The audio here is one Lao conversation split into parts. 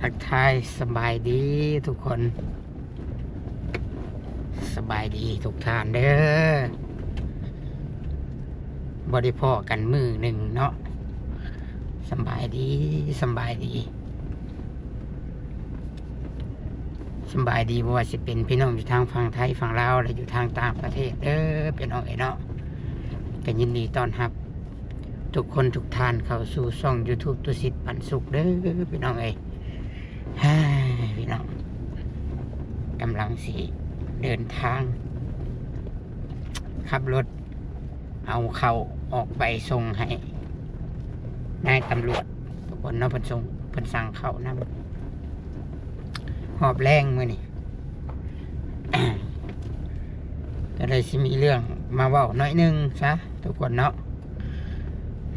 ທັກທາຍສະບາຍດີທຸກຄົນ ສະບາຍດີທຸກທ່ານເດີ້ ບໍ່ໄດ້ພໍ້ກັນມື້ໜຶ່ງເນາະ ສະບາຍດີ ສະບາຍດີ ສະບາຍດີ ບໍ່ວ່າຊິເປັນພີ່ນ້ອງຢູ່ທາງຝັ່ງໄທຝັ່ງລາວ ແລະ ຢູ່ທາງຕ່າງປະເທດເດີ້ ພີ່ນ້ອງເອີຍເນາະ ກໍຍິນດີຕ້ອນຮັບ ທຸກຄົນທຸກທ່ານເຂົ້າສູ່ຊ່ອງ YouTube ຕຸສິດປັນສຸກເດີ້ ພີ່ນ້ອງເອີຍ ຮາ ພີ່ນ້ອງ ກຳລັງຊິເດີນທາງ ຂັບລົດເອົາເຂົ້າອອກໄປສົ່ງໃຫ້ນາຍຕຳຫຼວດ ທຸກຄົນເນາະ ເພິ່ນສົ່ງ ເພິ່ນສັ່ງເຂົ້ານຳ ຮອບແລງມື້ນີ້ ກໍເລີຍຊິມີເລື່ອງມາເວົ້າໜ້ອຍໜຶ່ງຊະທຸກຄົນເນາະ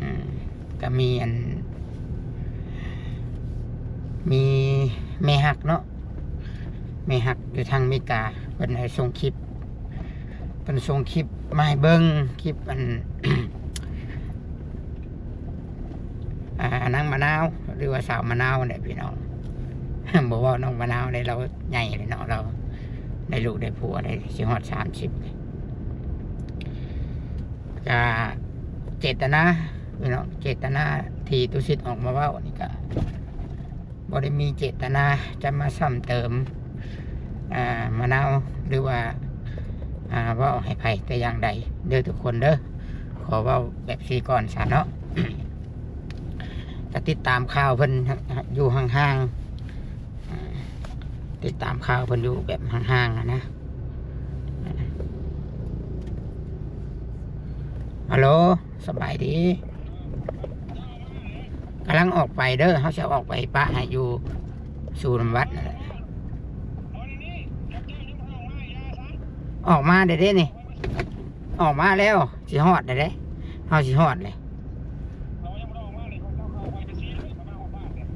ອືມ ກໍມີອັນ ມີແມ່ຮັກເນາະ ແມ່ຮັກຢູ່ທາງອາເມລິກາ ເພິ່ນໃຫ້ສົ່ງຄລິບ ເພິ່ນສົ່ງຄລິບມາໃຫ້ເບິ່ງ ຄລິບອັນ ອ່າ ນາງມະນາວ ຫຼືວ່າສາວມະນາວແຫຼະພີ່ນ້ອງ ບໍ່ເວົ້ານ້ອງມະນາວເດ້ ລາວໃຫຍ່ແລ້ວເນາະ ລາວໄດ້ລູກໄດ້ຜົວໄດ້ ຊິຮອດສາມສິບ ກະເຈດຕະນາພີ່ນ້ອງ ເຈດຕະນາທີ່ຕຸສິດອອກມາເວົ້ານີ້ກະ ບໍ່ໄດ້ມີເຈດຕະນາຈະມາຊ້ຳເຕີມ ອ່າ ມະນາວ ຫຼືວ່າ ອ່າ ເວົ້າໃຫ້ໃຜແຕ່ຢ່າງໃດເດີ້ທຸກຄົນເດີ້ ຂໍເວົ້າແບບຊີ້ກ່ອນຊະເນາະ ກໍຕິດຕາມຂ່າວເພິ່ນຢູ່ຫ່າງໆ ຕິດຕາມຂ່າວເພິ່ນຢູ່ແບບຫ່າງໆ ຫັ້ນນະ ຮາໂຫຼ ສະບາຍດີ ກຳລັງອອກໄປເດີ້ ເຮົາຊິອອກໄປປະໃຫ້ຢູ່ສູນນຳວັດນັ້ນແຫຼະ ອອກມາເດ້ນີ້ ອອກມາແລ້ວ ຊິຮອດແລ້ວເດ້ ເຮົາຊິຮອດແລ້ວ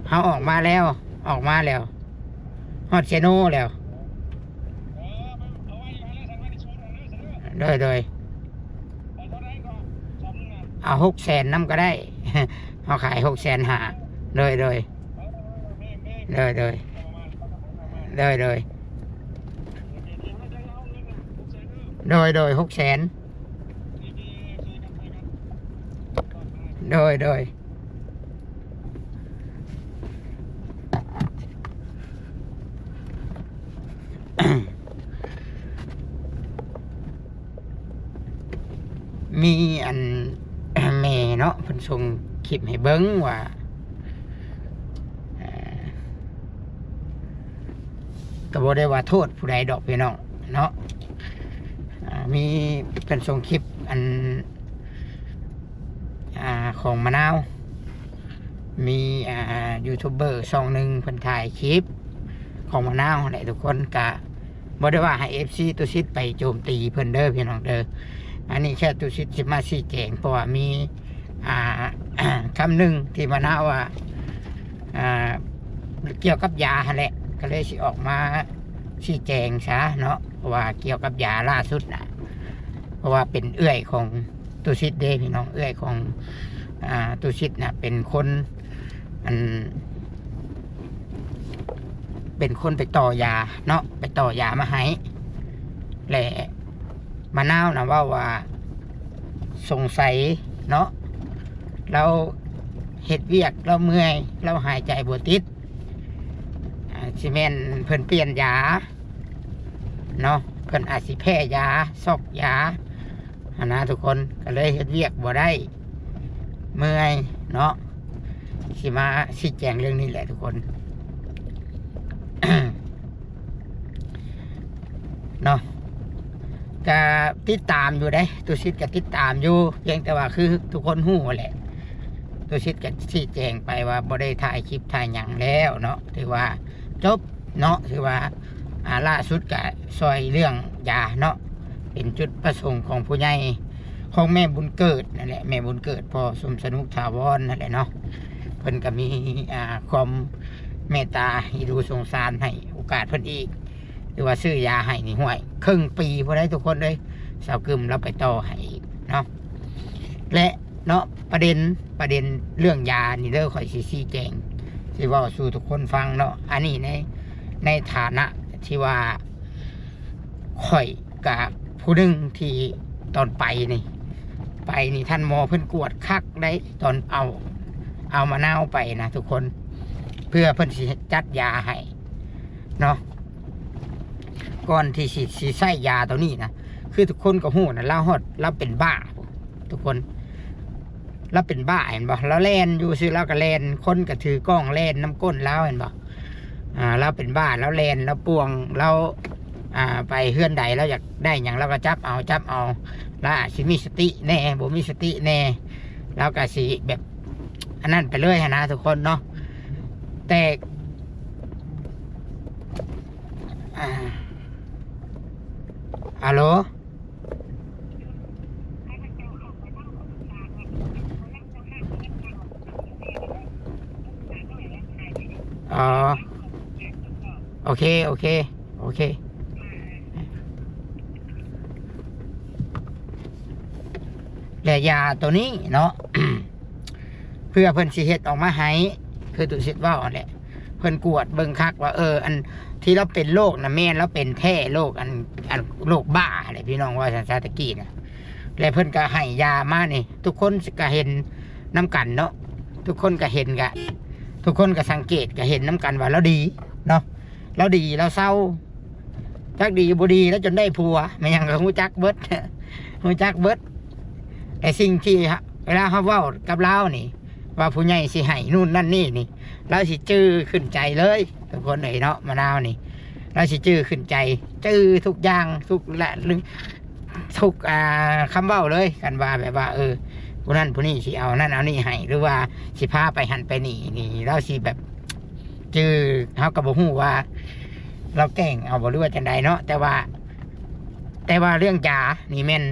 ເຮົາອອກມາແລ້ວ ອອກມາແລ້ວ ຮອດເຊໂນແລ້ວ ໂດຍ ໂດຍ ເອົາຫົກແສນນຳກໍໄດ້ ເຮົາຂາຍຫົກແສນຫ້າ ໂດຍ ໂດຍ ໂດຍ ໂດຍ ໂດຍ ໂດຍ ໂດຍ ຫົກແສນ ໂດຍ ໂດຍ ມີອັນ ແມ່ເນາະ ເພິ່ນສົ່ງຄລິບໃຫ້ເບິ່ງວ່າ ເອີ ກໍບໍ່ໄດ້ວ່າໂທດຜູ້ໃດດອກພີ່ນ້ອງເນາະ ອ່າ ມີເພິ່ນສົ່ງຄລິບອັນ ອ່າ ຂອງມະນາວ ມີ ອ່າ ຢູທູບເບີຊ່ອງໜຶ່ງເພິ່ນຖ່າຍຄລິບຂອງມະນາວຫັ້ນແຫຼະທຸກຄົນ ກະບໍ່ໄດ້ວ່າໃຫ້ເອັຟຊີຕຸສິດໄປໂຈມຕີເພິ່ນເດີ້ພີ່ນ້ອງເດີ້ ອັນນີ້ແຄ່ຕຸສິດຊິມາຊີ້ແຈງ ເພາະວ່າມີ ອ່າ ຄຳໜຶ່ງທີ່ມະນາວວ່າ ອ່າ ກ່ຽວກັບຢາຫັ້ນແຫຼະ ກໍເລີຍຊິອອກມາຊີ້ແຈງຊະເນາະ ເພາະວ່າກ່ຽວກັບຢາລ່າສຸດນະ ເພາະວ່າເປັນເອື້ອຍຂອງຕຸສິດເດ້ພີ່ນ້ອງ ເອື້ອຍຂອງ ອ່າ ຕຸສິດນະ ເປັນຄົນ ອັນ ເປັນຄົນໄປຕໍ່ຢາເນາະ ໄປຕໍ່ຢາມາໃຫ້ ແລະ ມະນາວນະເວົ້າວ່າ ສົງໄສເນາະ ລາວເຮັດວຽກ ລາວເມື່ອຍ ລາວຫາຍໃຈບໍ່ຕິດ ອາ ຊິແມ່ນເພິ່ນປ່ຽນຢາເນາະ ເພິ່ນອາດຊິແພ້ຢາ ຊັອກຢາ ຫັ້ນນະທຸກຄົນ ກໍເລີຍເຮັດວຽກບໍ່ໄດ້ ເມື່ອຍເນາະ ຊິມາຊີ້ແຈງເລື່ອງນີ້ແຫຼະທຸກຄົນ ເນາະ ກະຕິດຕາມຢູ່ເດ້ ຕຸສິດກະຕິດຕາມຢູ່ ພຽງແຕ່ວ່າຄືທຸກຄົນຮູ້ຫັ້ນແຫຼະ ຕຸສິດກະຊີ້ແຈງໄປວ່າບໍ່ໄດ້ຖ່າຍຄລິບຖ່າຍຫຍັງແລ້ວເນາະ ຖືວ່າຈົບເນາະ ຖືວ່າ ອ່າ ລ່າສຸດກະຊ່ອຍເລື່ອງຢາເນາະ ເປັນຈຸດປະສົງຂອງຜູ້ໃຫຍ່ ຂອງແມ່ບຸນເກີດນັ້ນແຫຼະ ແມ່ບຸນເກີດ ພໍ່ສົມສະໜຸກຖາວອນນັ້ນແຫຼະເນາະ ເພິ່ນກໍມີ ອ່າ ຄວາມເມດຕາ ເອັນດູສົງສານ ໃຫ້ໂອກາດເພິ່ນອີກ ຫຼືວ່າຊື້ຢາໃຫ້ນີ້ ຫ້ວຍ ເຄິ່ງປີພຸ້ນໃດ໋ທຸກຄົນເອີຍ ສາວກຶມລາວໄປຕໍ່ໃຫ້ອີກເນາະ ແລະເນາະ ປະເດັນ ປະເດັນເລື່ອງຢານີ້ເດີ ຂ້ອຍຊິຊີ້ແຈງ ຊິເວົ້າສູ່ທຸກຄົນຟັງເນາະ. ອັນນີ້ໃນ ໃນຖານະທີ່ວ່າຂ້ອຍກະຜູ້ໜຶ່ງທີ່ຕອນໄປນີ້ ໄປນີ້ທ່ານໝໍເພິ່ນກວດຄັກໄດ໋ ຕອນເອົາ ເອົາມະນາວໄປນະທຸກຄົນ ເພື່ອເພິ່ນຊິຈັດຢາໃຫ້ເນາະ. ກ່ອນທີ່ຊິ ຊິໃຊ້ຢາໂຕນີ້ນະ ຄືທຸກຄົນກໍຮູ້ນະ ລາວຮອດ ລາວເປັນບ້າ ທຸກຄົນ ລາວເປັນບ້າເຫັນບໍ່? ລາວແລ່ນຢູ່ຊື່ ລາວກໍແລ່ນ ຄົນກໍຖືກ້ອງແລ່ນນຳກົ້ນລາວເຫັນບໍ່? ອ່າ ລາວເປັນບ້າ ລາວແລ່ນ ລາວປ່ວງ ລາວ ອ່າ ໄປເຮືອນໃດ ລາວຢາກໄດ້ຫຍັງ ລາວກໍຈັບເອົາ ຈັບເອົາ ລາວອາດຊິມີສະຕິແດ່ ບໍ່ມີສະຕິແດ່ ລາວກໍຊິແບບ ອັນນັ້ນໄປເລີຍຫັ້ນນະທຸກຄົນເນາະ. ແຕ່ ອ່າ ອາໂຫຼ? ອໍ ໂອເຄ ໂອເຄ ໂອເຄ ແລະ ຢາໂຕນີ້ເນາະ ເພື່ອເພິ່ນຊິເຮັດອອກມາໃຫ້ ຄືຕຸສິດເວົ້າຫັ້ນແຫຼະ ເພິ່ນກວດເບິ່ງຄັກວ່າ ເອີ ອັນທີ່ລາວເປັນໂລກນະ ແມ່ນລາວເປັນແທ້ ໂລກ ອັນ ອັນໂລກບ້າຫັ້ນແຫຼະ ພີ່ນ້ອງ ເວົ້າພາສາຕະກີ້ນະ. ແລະ ເພິ່ນກໍໃຫ້ຢາມານີ້ ທຸກຄົນກໍເຫັນນຳກັນເນາະ ທຸກຄົນກໍເຫັນ ກະ ທຸກຄົນກໍສັງເກດ ກໍເຫັນນຳກັນວ່າລາວດີເນາະ ລາວດີ ລາວເຊົາ ຈັກດີບໍ່ດີ ລາວຈົນໄດ້ຜົວ ແມ່ນຫຍັງກໍຮູ້ຈັກເບິດ ຮູ້ຈັກເບິດ. ແຕ່ສິ່ງທີ່ ເວລາເຮົາເວົ້າກັບລາວນີ້ ວ່າຜູ້ໃຫຍ່ຊິໃຫ້ນູ້ນນັ້ນນີ້ນີ້ ລາວຊິຈື່ຂຶ້ນໃຈເລີຍ ທຸກຄົນເອີຍເນາະ. ມະນາວນີ້ ລາວຊິຈື່ຂຶ້ນໃຈ ຈື່ທຸກຢ່າງ ທຸກລະ ທຸກ ອ່າ ຄຳເວົ້າເລີຍ. ຄັນວ່າແບບວ່າ ເອີ ຜູ້ນັ້ນຜູ້ນີ້ຊິເອົານັ້ນເອົານີ້ໃຫ້ ຫຼືວ່າຊິພາໄປຫັ້ນໄປນີ້ນີ້ ລາວຊິແບບ ຈື່ ເຮົາກໍບໍ່ຮູ້ວ່າລາວແກ້ງເອົາບໍ່ ຫຼືວ່າຈັ່ງໃດເນາະ. ແຕ່ວ່າ ແຕ່ວ່າເລື່ອງຢານີ້ແມ່ນ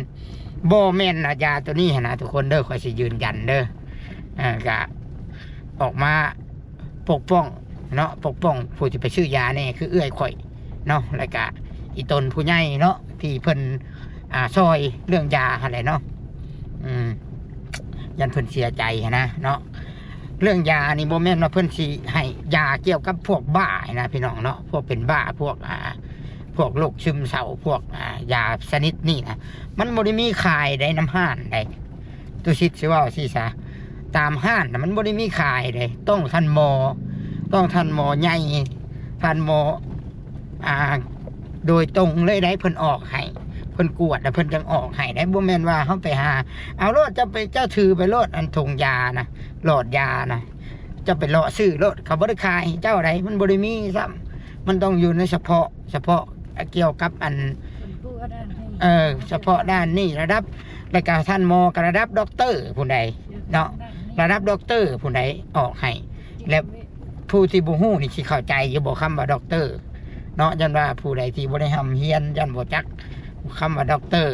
ບໍ່ແມ່ນວ່າຢາໂຕນີ້ຫັ້ນນະທຸກຄົນເດີ ຂ້ອຍຊິຢືນຢັນເດີ. ເອີ ກະອອກມາປົກປ້ອງເນາະ ປົກປ້ອງຜູ້ທີ່ໄປຊື້ຢາແດ່ ຄືເອື້ອຍຂ້ອຍເນາະ ແລ້ວກະອີ່ຕົນຜູ້ໃຫຍ່ເນາະ ທີ່ເພິ່ນ ອ່າ ຊ່ອຍເລື່ອງຢາຫັ້ນແຫຼະເນາະ. ອືມ ຢ້ານເພິ່ນເສຍໃຈຫັ້ນນະເນາະ. ເລື່ອງຢານີ້ບໍ່ແມ່ນວ່າເພິ່ນຊິໃຫ້ຢາກ່ຽວກັບພວກບ້ານະພີ່ນ້ອງເນາະ ພວກເປັນບ້າ ພວກ ອ່າ ພວກໂລກຊຶມເສົ້າ ພວກ ອ່າ ຢາຊະນິດນີ້ນະ ມັນບໍ່ໄດ້ມີຂາຍໃດນຳຮ້ານໃດ ຕຸສິດຊິເວົ້າຊີ້ຊະ ຕາມຮ້ານນະມັນບໍ່ໄດ້ມີຂາຍເດ້ ຕ້ອງທ່ານໝໍ ຕ້ອງທ່ານໝໍໃຫຍ່ ທ່ານໝໍ ອ່າ ໂດຍຕົງເລີຍໃດ໋ ເພິ່ນອອກໃຫ້ ເພິ່ນກວດແລ້ວເພິ່ນຈັ່ງອອກໃຫ້ໃດ໋ ບໍ່ແມ່ນວ່າເຮົາໄປຫາເອົາໂລດ ເຈົ້າໄປ ເຈົ້າຖືໄປໂລດ ອັນຖົງຢານະ ຫຼອດຢານະ ເຈົ້າໄປເລາະຊື້ໂລດ ເຂົາບໍ່ໄດ້ຂາຍໃຫ້ເຈົ້າໃດ໋ ມັນບໍ່ໄດ້ມີຊ້ຳ ມັນຕ້ອງຢູ່ໃນສະເພາະ ສະເພາະກ່ຽວກັບອັນ ເອີ ສະເພາະດ້ານນີ້ ລະດັບ ແລ້ວກະທ່ານໝໍກະລະດັບດັອກເຕີຜູ້ໃດເນາະ ລະດັບດັອກເຕີຜູ້ໃດອອກໃຫ້ ແລະ ຜູ້ທີ່ບໍ່ຮູ້ນີ້ຊິເຂົ້າໃຈຢູ່ບໍ່ ຄຳວ່າດັອກເຕີເນາະ? ຢ້ານວ່າຜູ້ໃດທີ່ບໍ່ໄດ້ຮ່ຳຮຽນ ຢ້ານບໍ່ຈັກຄຳວ່າດັອກເຕີ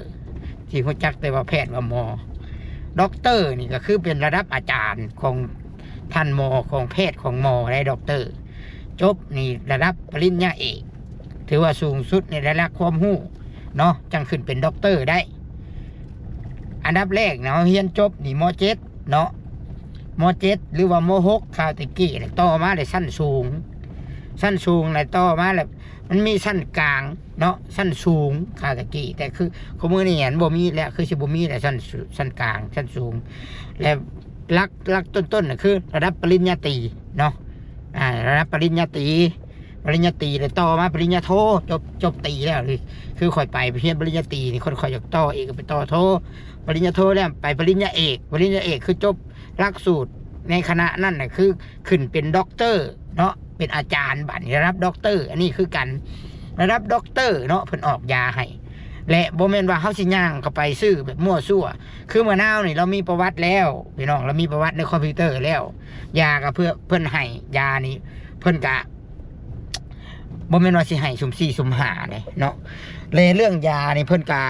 ຊິຮູ້ຈັກແຕ່ວ່າແພດວ່າໝໍ. ດັອກເຕີນີ້ກໍຄືເປັນລະດັບອາຈານຂອງທ່ານໝໍ ຂອງແພດຂອງໝໍໄດ໋ ດັອກເຕີ ຈົບນີ້ລະດັບປະລິນຍາເອກ ຖືວ່າສູງສຸດໃນລະດັບຄວາມຮູ້ເນາະ ຈັ່ງຂຶ້ນເປັນດັອກເຕີໄດ້. ອັນດັບແລກນະ ເຮົາຮຽນຈົບນີ້ ມໍເຈັດເນາະ ມໍເຈັດ ຫຼືວ່າມໍຫົກ ຄາວແຕ່ກີ້ ແລ້ວຕໍ່ມາແລ້ວຊັ້ນສູງ ຊັ້ນສູງ ແລ້ວຕໍ່ມາແລ້ວ ມັນມີຊັ້ນກາງເນາະ ຊັ້ນສູງ ຄາວແຕ່ກີ້ ແຕ່ຄື ຄຸມື້ນີ້ມັນບໍ່ມີແລ້ວ ຄືຊິບໍ່ມີແລ້ວ ຊັ້ນສູ ຊັ້ນກາງ ຊັ້ນສູງ ແລະ ຫຼັກ ຫຼັກຕົ້ນໆນະ ຄືລະດັບປະລິນຍາຕີເນາະ ອ່າ ລະດັບປະລິນຍາຕີ ປະລິນຍາຕີ ແລ້ວຕໍ່ມາປະລິນຍາໂທ ຈົບ ຈົບຕີແລ້ວ ຄືຂ້ອຍໄປຮຽນປະລິນຍາຕີນີ້ ຂ້ອຍຢາກຕໍ່ອີກ ກໍໄປຕໍ່ໂທ ປະລິນຍາໂທແລ້ວໄປປະລິນຍາເອກ ປະລິນຍາເອກຄືຈົບຫຼັກສູດໃນຄະນະນັ້ນນະ ຄືຂຶ້ນເປັນດັອກເຕີເນາະ ເປັນອາຈານ ບາດນີ້ລະດັບດັອກເຕີ ອັນນີ້ຄືກັນ ລະດັບດັອກເຕີເນາະ ເພິ່ນອອກຢາໃຫ້ ແລະ ບໍ່ແມ່ນວ່າເຮົາຊິຍ່າງເຂົ້າໄປຊື້ແບບມົ້ວຊົ່ວ ຄືມະນາວນີ້ລາວມີປະຫວັດແລ້ວ ພີ່ນ້ອງ ລາວມີປະຫວັດໃນຄອມພິວເຕີແລ້ວ ຢາກໍເພື່ອເພິ່ນໃຫ້ຢານີ້ ເພິ່ນກະບໍ່ແມ່ນວ່າຊິໃຫ້ສຸ່ມສີ່ສຸ່ມຫ້າເດ້ເນາະ ແລະ ເລື່ອງຢານີ້ເພິ່ນກະ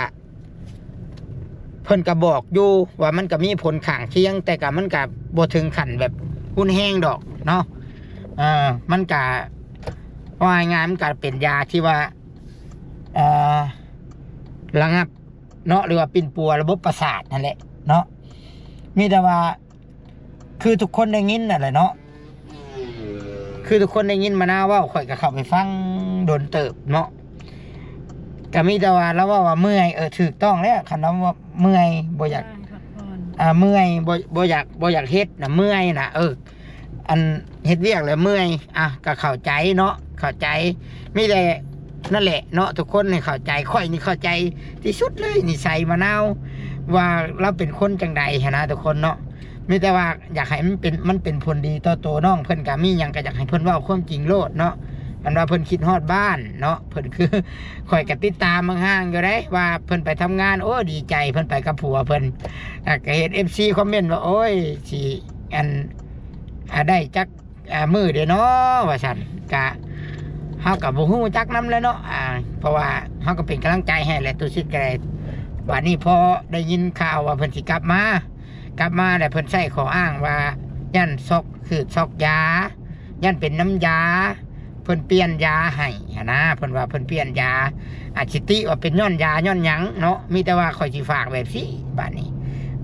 ເພິ່ນກໍບອກຢູ່ວ່າມັນກໍມີຜົນຂ້າງຄຽງ ແຕ່ກໍມັນກໍບໍ່ເຖິງຂັ້ນແບບຮຸນແຮງດອກເນາະ ເອີ ມັນກໍ ເວົ້າງ່າຍໆ ມັນກໍເປັນຢາທີ່ວ່າ ເອີ ລະງັບເນາະ ຫຼືວ່າປິ່ນປົວລະບົບປະສາດຫັ້ນແຫຼະເນາະ ມີແຕ່ວ່າ ຄືທຸກຄົນໄດ້ຍິນນັ້ນແຫຼະເນາະ ຄືທຸກຄົນໄດ້ຍິນມະນາວເວົ້າ ຂ້ອຍກໍເຂົ້າໄປຟັງດົນເຕີບເນາະ ກໍມີແຕ່ວ່າລາວເວົ້າວ່າເມື່ອຍ. ເອີ ຖືກຕ້ອງແລ້ວ ຄັນລາວວ່າເມື່ອຍ ບໍ່ຢາກ ອ່າ ເມື່ອຍ ບໍ່ ບໍ່ຢາກ ບໍ່ຢາກເຮັດນະ ເມື່ອຍນະ ເອີ ອັນເຮັດວຽກແລ້ວເມື່ອຍ ອ່ະ ກໍເຂົ້າໃຈເນາະ ເຂົ້າໃຈ ມີແຕ່ນັ້ນແຫຼະເນາະ ທຸກຄົນໃຫ້ເຂົ້າໃຈ. ຂ້ອຍນີ້ເຂົ້າໃຈທີ່ສຸດເລີຍ ນິໄສມະນາວ ວ່າລາວເປັນຄົນຈັ່ງໃດຫັ້ນນະ ທຸກຄົນເນາະ. ມີແຕ່ວ່າຢາກໃຫ້ມັນເປັນ ມັນເປັນຜົນດີຕໍ່ໂຕນ້ອງເພິ່ນ ກໍມີຫຍັງກໍຢາກໃຫ້ເພິ່ນເວົ້າຄວາມຈິງໂລດເນາະ. ອັນວ່າເພິ່ນຄິດຮອດບ້ານເນາະ ເພິ່ນຄື ຂ້ອຍກໍຕິດຕາມຫ່າງໆຢູ່ເດ້ ວ່າເພິ່ນໄປທຳງານ ໂອ້ ດີໃຈ ເພິ່ນໄປກັບຜົວເພິ່ນ. ອ່າ ກໍເຫັນເອັຟຊີຄອມເມັນວ່າ ໂອ້ຍ ຊິ ອັນ ອ່າ ໄດ້ຈັກ ອ່າ ມື້ເດເນາະ ວ່າຊັ້ນ. ກະ ເຮົາກໍບໍ່ຮູ້ຈັກນຳແຫຼະເນາະ ອ່າ ເພາະວ່າເຮົາກໍເປັນກຳລັງໃຈໃຫ້ແຫຼະ ຕຸສິດກໍໄດ້. ບາດນີ້ພໍໄດ້ຍິນຂ່າວວ່າເພິ່ນຊິກັບມາ ກັບມາແລ້ວເພິ່ນໃຊ້ຂໍ້ອ້າງວ່າ ຢ້ານຊອກ ຄືຊອກຢາ ຢ້ານເປັນນ້ຳຢາ ເພິ່ນປ່ຽນຢາໃຫ້ຫັ້ນນະ ເພິ່ນວ່າເພິ່ນປ່ຽນຢາ ອາດຊິຕິວ່າເປັນຍ້ອນຢາຍ້ອນຫຍັງເນາະ. ມີແຕ່ວ່າຂ້ອຍຊິຝາກແບບຊີ້ ບາດນີ້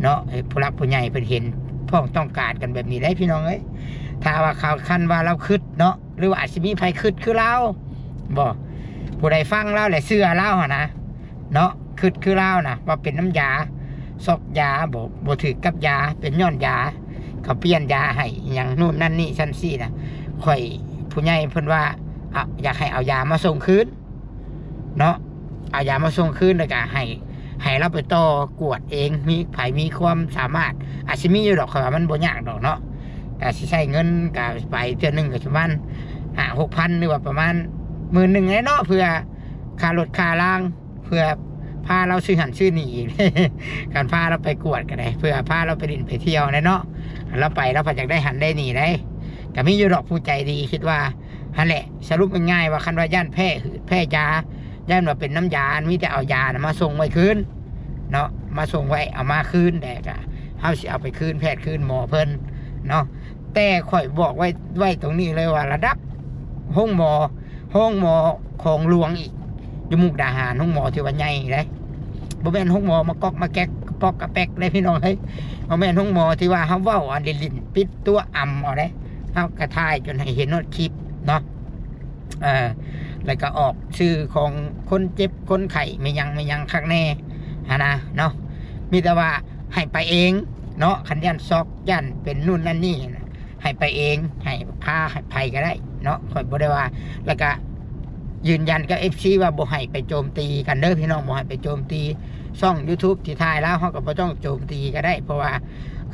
ເນາະ ໃຫ້ຜູ້ຫຼັກຜູ້ໃຫຍ່ເພິ່ນເຫັນ ພ້ອມຕ້ອງການກັນແບບນີ້ໄດ໋ ພີ່ນ້ອງເອີຍ. ຖ້າວ່າເຂົາ ຄັນວ່າລາວຄິດເນາະ ຫຼືວ່າອາດຊິມີໃຜຄິດຄືລາວບໍ ຜູ້ໃດຟັງລາວແລ້ວເຊື່ອລາວຫັ້ນນະ ເນາະ ຄິດຄືລາວນະ ວ່າເປັນນ້ຳຢາ ຊອກຢາ ບໍ່ ບໍ່ຖືກກັບຢາ ເປັນຍ້ອນຢາ ເຂົາປ່ຽນຢາໃຫ້ ອີ່ຫຍັງ ໂນ່ນນັ້ນນີ້ຊັ້ນຊີ້ນະ. ຂ້ອຍ ຜູ້ໃຫຍ່ເພິ່ນວ່າ ອາ ຢາກໃຫ້ເອົາຢາມາສົ່ງຄືນເນາະ ເອົາຢາມາສົ່ງຄືນ ແລ້ວກະໃຫ້ ໃຫ້ລາວໄປຕໍ່ກວດເອງ ມີໃຜມີຄວາມສາມາດ ອາດຊິມີຢູ່ດອກ ຂ້ອຍວ່າມັນບໍ່ຍາກດອກເນາະ. ກະຊິໃຊ້ເງິນ ກະໄປເທື່ອໜຶ່ງກໍປະມານຫ້າຫົກພັນ ຫຼືວ່າປະມານໝື່ນໜຶ່ງແຫຼະເນາະ ເພື່ອຄ່າລົດຄ່າລາງ ເພື່ອພາລາວຊື້ຫັ້ນຊື້ນີ້ອີກ ຄັນພາລາວໄປກວດກໍໄດ້ ເພື່ອພາລາວໄປຫຼິ້ນໄປທ່ຽວແຫຼະເນາະ. ລາວໄປລາວພັດຢາກໄດ້ຫັ້ນໄດ້ນີ້ໄດ໋ ກໍມີຢູ່ດອກຜູ້ໃຈດີ ຄິດວ່າຫັ້ນແຫຼະ. ສະຫຼຸບງ່າຍໆວ່າ ຄັນວ່າຢ້ານແພ້ ແພ້ຢາ ຢ້ານວ່າເປັນນ້ຳຢາ ມີແຕ່ເອົາຢານະມາສົ່ງໄວ້ຄືນເນາະ ມາສົ່ງໄວ້ ເອົາມາຄືນ ແລ້ວກະເຮົາຊິເອົາໄປຄືນແພດ ຄືນໝໍເພິ່ນເນາະ. ແຕ່ຂ້ອຍບອກໄວ້ ໄວ້ຕົງນີ້ເລີຍວ່າ ລະດັບໂຮງໝໍ ໂຮງໝໍຂອງຫຼວງອີກ ຢູ່ມຸກດາຫານ ໂຮງໝໍທີ່ວ່າໃຫຍ່ເດ້ ບໍ່ແມ່ນໂຮງໝໍມາກອກມາແກກ ກະປອກກະແປກເດ້ ພີ່ນ້ອງເອີຍ. ບໍ່ແມ່ນໂຮງໝໍທີ່ວ່າເຮົາເວົ້າອັນຫຼິ້ນໆ ປິດຕົວອຳເອົາເດ້ ເຮົາກະຖ່າຍຈົນໃຫ້ເຫັນຮອດຄລິບເນາະ ເອີ ແລ້ວກະອອກຊື່ຂອງຄົນເຈັບຄົນໄຂ້ ແມ່ນຫຍັງແມ່ນຫຍັງຄັກແນ່ຫັ້ນນະເນາະ. ມີແຕ່ວ່າໃຫ້ໄປເອງເນາະ ຄັນຢ້ານຊອກ ຢ້ານເປັນໂນ່ນນັ້ນນີ້ນະ ໃຫ້ໄປເອງ ໃຫ້ພາໃຜກໍໄດ້ເນາະ ຂ້ອຍບໍ່ໄດ້ວ່າ. ແລ້ວກະຢືນຢັນກັບເອັຟຊີວ່າບໍ່ໃຫ້ໄປໂຈມຕີກັນເດີພີ່ນ້ອງ ບໍ່ໃຫ້ໄປໂຈມຕີຊ່ອງຢູທູບທີ່ຖ່າຍລາວ ເຮົາກໍບໍ່ຕ້ອງໂຈມຕີກໍໄດ້ ເພາະວ່າ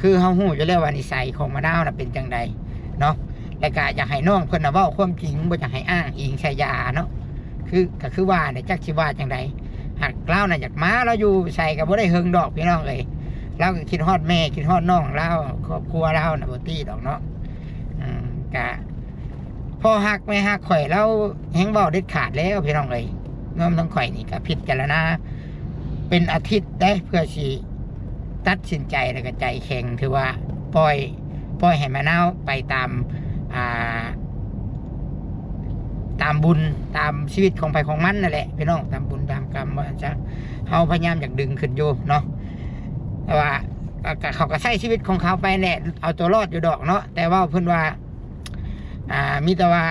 ຄືເຮົາຮູ້ຢູ່ແລ້ວວ່ານິໄສຂອງມະນາວນະເປັນຈັ່ງໃດເນາະ. ແລ້ວກະຢາກໃຫ້ນ້ອງເພິ່ນນະເວົ້າຄວາມຈິງ ບໍ່ຢາກໃຫ້ອ້າງອີງໃສ່ຢາເນາະ. ຄື ກໍຄືວ່າແຫຼະ ຈັກຊິວ່າຈັ່ງໃດ ຫາກລາວນະຢາກມາ ລາວຢູ່ໃສກໍບໍ່ໄດ້ເຫິງດອກ ພີ່ນ້ອງເອີຍ. ລາວກໍຄິດຮອດແມ່ ຄິດຮອດນ້ອງລາວ ຄອບຄົວລາວນະ ບໍ່ຕິດອກເນາະ. ອືມ ກະພໍ່ຮັກແມ່ຮັກຂ້ອຍ ລາວແຮ່ງເວົ້າເດັດຂາດແລ້ວ ພີ່ນ້ອງເອີຍ. ລວມທັງຂ້ອຍນີ້ກໍພິຈາລະນາເປັນອາທິດເດ້ ເພື່ອຊິຕັດສິນໃຈ ແລ້ວກໍໃຈແຂງ ຖືວ່າປ່ອຍ ປ່ອຍໃຫ້ມະນາວໄປຕາມ ອ່າ ຕາມບຸນຕາມຊີວິດຂອງໃຜຂອງມັນນັ້ນແຫຼະ ພີ່ນ້ອງ ຕາມບຸນຕາມກຳວ່າຊັ້ນຊະ. ເຮົາພະຍາຍາມຢາກດຶງຂຶ້ນຢູ່ເນາະ ແຕ່ວ່າ ກໍ ກໍ ເຂົາກໍໃຊ້ຊີວິດຂອງເຂົາໄປແຫຼະ ເອົາຕົວລອດຢູ່ດອກເນາະ. ແຕ່ເວົ້າເພິ່ນວ່າ ອ່າ ມີແຕ່ວ່າ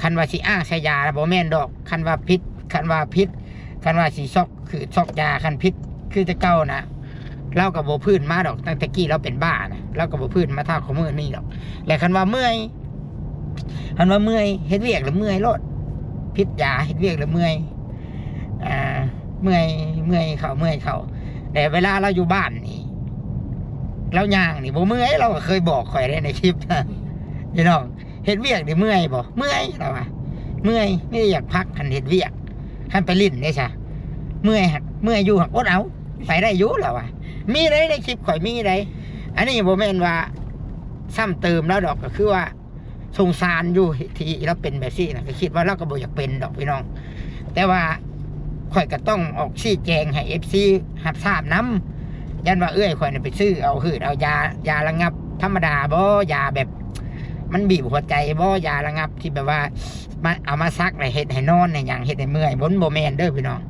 ຄັນວ່າຊິອ້າງໃສ່ຢາລະບໍ່ແມ່ນດອກ ຄັນວ່າຜິດ ຄັນວ່າຜິດ ຄັນວ່າຊິຊອກ ຄືຊອກຢາ ຄັນຜິດຄືແຕ່ເກົ່ານະ ລາວກໍບໍ່ຟື້ນມາດອກ. ຕັ້ງແຕ່ກີ້ລາວເປັນບ້ານະ ລາວກໍບໍ່ຟື້ນມາເທົ່າຂອງມື້ນີ້ດອກ. ແລະ ຄັນວ່າເມື່ອຍ ຄັນວ່າເມື່ອຍ ເຮັດວຽກລະເມື່ອຍໂລດ ຜິດຢາ ເຮັດວຽກລະເມື່ອຍ ອ່າ ເມື່ອຍ ເມື່ອຍເຂົ້າ ເມື່ອຍເຂົ້າ. ແຕ່ເວລາລາວຢູ່ບ້ານນີ້ ລາວຍ່າງນີ້ບໍ່ເມື່ອຍ ລາວກໍເຄີຍບອກຂ້ອຍໄດ້ໃນຄລິບນະ ພີ່ນ້ອງ. ເຮັດວຽກນີ້ເມື່ອຍບໍ່? ເມື່ອຍ ລາວວ່າ ເມື່ອຍ ມີແຕ່ຢາກພັກ ຄັນເຮັດວຽກ. ຄັນໄປຫຼິ້ນເດ້ຊະ ເມື່ອຍ ເມື່ອຍຢູ່ ຫາກອົດເອົາ ໄປໄດ້ຢູ່ ລາວວ່າ. ມີໄດ໋ ໃນຄລິບຂ້ອຍມີໄດ໋. ອັນນີ້ບໍ່ແມ່ນວ່າຊ້ຳເຕີມລາວດອກ ກໍຄືວ່າສົງສານຢູ່ທີ່ລາວເປັນແບບຊີ້ນະ ກໍຄິດວ່າລາວກໍບໍ່ຢາກເປັນດອກ ພີ່ນ້ອງ. ແຕ່ວ່າຂ້ອຍກໍຕ້ອງອອກຊີ້ແຈງໃຫ້ເອັຟຊີຮັບຊາບນຳ ຢ້ານວ່າເອື້ອຍຂ້ອຍນີ້ໄປຊື້ເອົາ ຫືດເອົາຢາ ຢາລະງັບທຳມະດາບໍ່? ຢາແບບ ມັນບີບຫົວໃຈບໍ່? ຢາລະງັບທີ່ແບບວ່າມາ ເອົາມາສັກແລ້ວເຮັດໃຫ້ນອນໃຫ້ຫຍັງ ເຮັດໃຫ້ເມື່ອຍບໍ່? ມັນບໍ່ແມ່ນເດີພີ່ນ້ອງ